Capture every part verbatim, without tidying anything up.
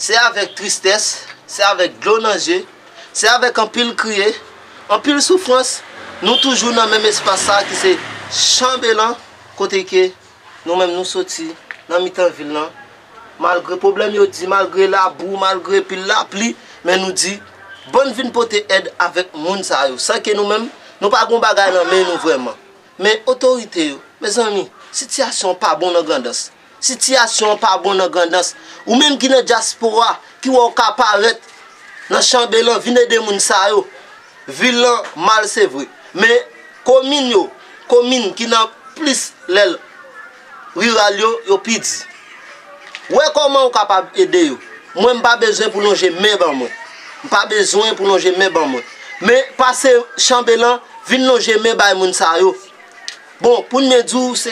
Se avèk tristès, se avèk dlo nan je, se avèk anpil kriye, anpil soufrans, nou toujou nan menm espas sa ki se Chanbelan, kote ke nou menm nou soti nan mitan vil lan. Malgre pwoblèm yo di, malgre labou, malgre pil lapli, men nou di, bann vin pote èd avèk moun sa yo, san ke nou menm, nou pa gon bagay nan men nou vrèman. Men otorite yo, mezanmi, sitiyasyon an pa bon nan Grandans. Sitiyasyon an pa bon nan Grandans. Ou menm ki nan dyaspora, ki wè w ka parèt nan Chanbelan, vin ede moun sa yo. Vil lan mal se vre. Men komin yo, komin ki nan plis lèl riral yo, yo pi di. Wè kòman ou kapab ede yo. Mwen, m pa bezwen pou lonje men ban mwen. M pa bezwen pou lonje men ban mwen. Men pase Chanbelan, vin lonje men bay moun sa yo. Bon, pou n byen di w, se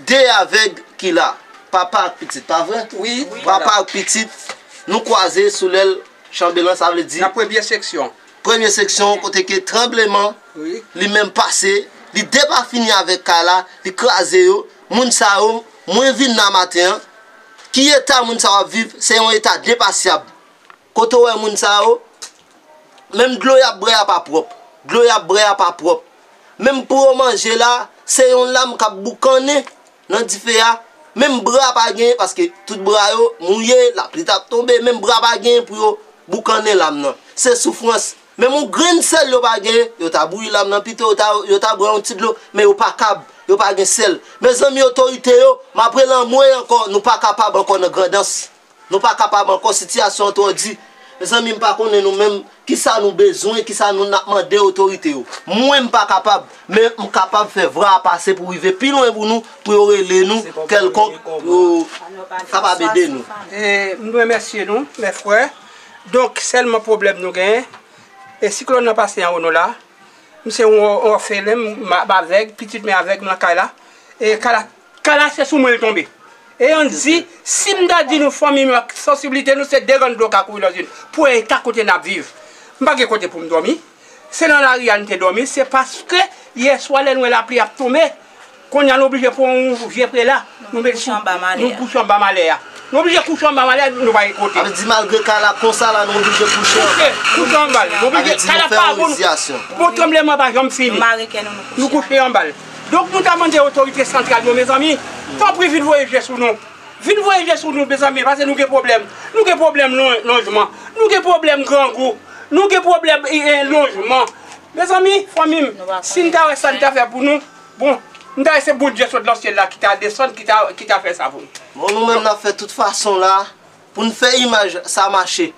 de avèg ki la. Papa ak pitit, pa vre? Wi. Papa ak pitit, nou kwaze sou lèl Chanbelan, sa vle di. Nan premye seksyon. Premye seksyon, kote ke tranbleman, wi, li menm pase, li depafini avèk kay la, li kraze yo. Moun sa yo, mwen vin la maten an, ki eta moun sa yo ap viv, se yon eta depasyab. Kote w wè moun sa yo, menm dlo y ap bwè a pa pwòp. Dlo y ap bwè a pa pwòp. Menm pou yo manje la, se yon lam k ap boukannen nan dife a. Menm bra pa genyen, paske tout bra yo mouye, lapli t ap tonbe, menm bra pa genyen pou yo boukannen lam nan. Se soufrans. Menm yon grenn sèl yo pa genyen, yo ta bouyi lam nan pito, yo ta, yo ta bwè yon ti dlo, men yo pa kab, yo pa gen sèl. Mezanmi, otorite yo, m ap rele anmwe ankò, nou pa kapab ankò nan Grandans. Nou pa kapab ankò, sitiyasyon an twò di. Mezanmi, m pa konnen nou menm, kisa nou bezwen, kisa nou n ap mande otorite yo. Mwen, m pa kapab, men m kapab fè vwa a pase pou rive pi lwen pou nou, pou yo rele nou, kèlkonk, yo kapab ede nou. E, m remèsye nou, mè frè. Donk, sèlman pwoblèm nou genyen, e siklòn nan pase anwo nou la, m se yon òfelen, m, m avèg, pitit mwen avèg, m nan kay la. E kay la, kay la se sou mwen l tonbe. E ann di, si m ta di nou fanmi m ak sansiblite nou, se de grenn dlo ka kouri nan zye n pou eta kote n ap viv. M pa gen kote pou m dòmi. Se nan lari a n te dòmi, se paske yèswa lè n wè lapli ap tonbe, kounye a nou oblije pran yon vye prela, nou met kouche anba malè a. Nou kouche anba malè a. Nou oblije kouche anba malè a, nou pa gen kote. Sa vle di malgre kay la konsa la, nou oblije kouche anba. Kouche, kouche anba l. Nou oblije, kay la pa bon. Bon, tranbleman pa janm fini. Nou kouche anba l. Donk nou ta mande otorite santral yo, mezanmi, tanpri vin voye je sou nou. Vin voye je sou nou, mezanmi, paske nou gen pwoblèm. Nou gen pwoblèm lon-, lojman. Nou gen pwoblèm grangou. Nou gen pwoblèm, e, e, lojman. Mezanmi, fanmi m, si n ta wè sa n ta fè pou nou, bon, m ta wè se Bondye sot nan syèl la ki ta desann, ki ta, ki ta fè sa pou nou. Bon, nou menm n ap fè tout fason la pou n fè imaj sa mache.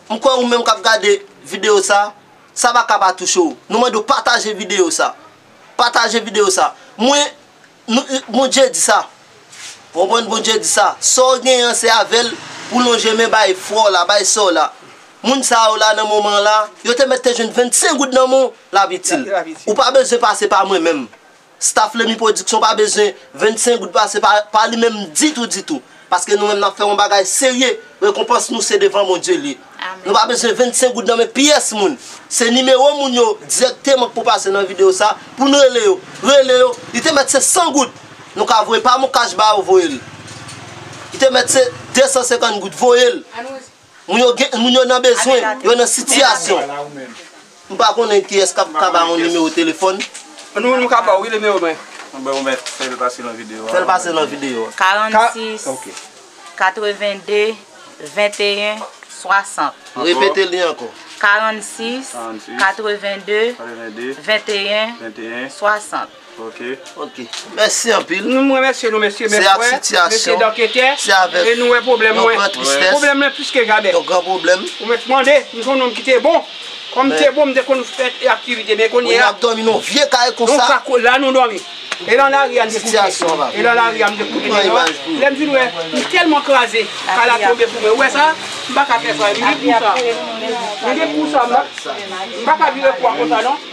M kwè ou menm k ap gade videyo sa, sa pa ka pa touche w. Nou mande w pataje videyo sa. Pataje videyo sa. Mwen, nou, Bondye di sa. Ou konprann? Bondye di sa. Sa w genyen an, se avè l pou w lonje men bay frè w la, bay sè w la. Moun sa yo la, nan moman la, yo te mèt te jwenn vennsenk goud nan men w, l ap itil. L ap itil. Ou pa bezwen pase pa mwen menm. Staff Lemi Production pa bezwen vennsenk goud pase pa, pa li menm ditou, ditou. Paske nou menm n ap fè yon bagay serye. Rekonpans nou se devan Bondye l ye. Amèn. Nou pa bezwen vennsenk goud nan men pyès moun. Se nimewo moun yo dirèkteman k pou pase nan videyo sa pou n rele yo. Rele yo. Li te mèt se san goud. Nou ka voye pa mon kach ba yo voye l. Li te mèt se de san senkant goud voye l. Moun yo gen, moun yo nan bezwen, yo nan sitiyasyon. M pa konnen kiyès k ap ka ba yon nimewo telefòn. Nou, nou ka ba w, wi, nimewo mwen. Mwen, mwen fè l pase nan videyo a. Fè l pase nan videyo a. Karannsis, katrevende, venteyen, swasant. Repete li ankò. Karannsis, katrevende, venteyen, swasant. Ok. Ok. Mèsi anpil. Nou, m remèsye nou, mesye, mesye danketè, e nou wè pwoblèm mwen. Pwoblèm mwen plis ke jamè. Yon gran pwoblèm. Ou mèt mande, m se yon nonm ki te bon. Kòm m te bon, m te konn fè aktivite, men kounye a, nou ap dòmi nan vye kay konsa. La nou dòmi. E nan lari a, m te kouche. E nan lari a, m te kouche. Lè m vin wè, m tèlman kraze, kay la tonbe sou mwen. Ou wè sa? M pa ka fè sa. M gen kou sa. M gen kou sa, m pa, m pa ka vire kou a konsa, non.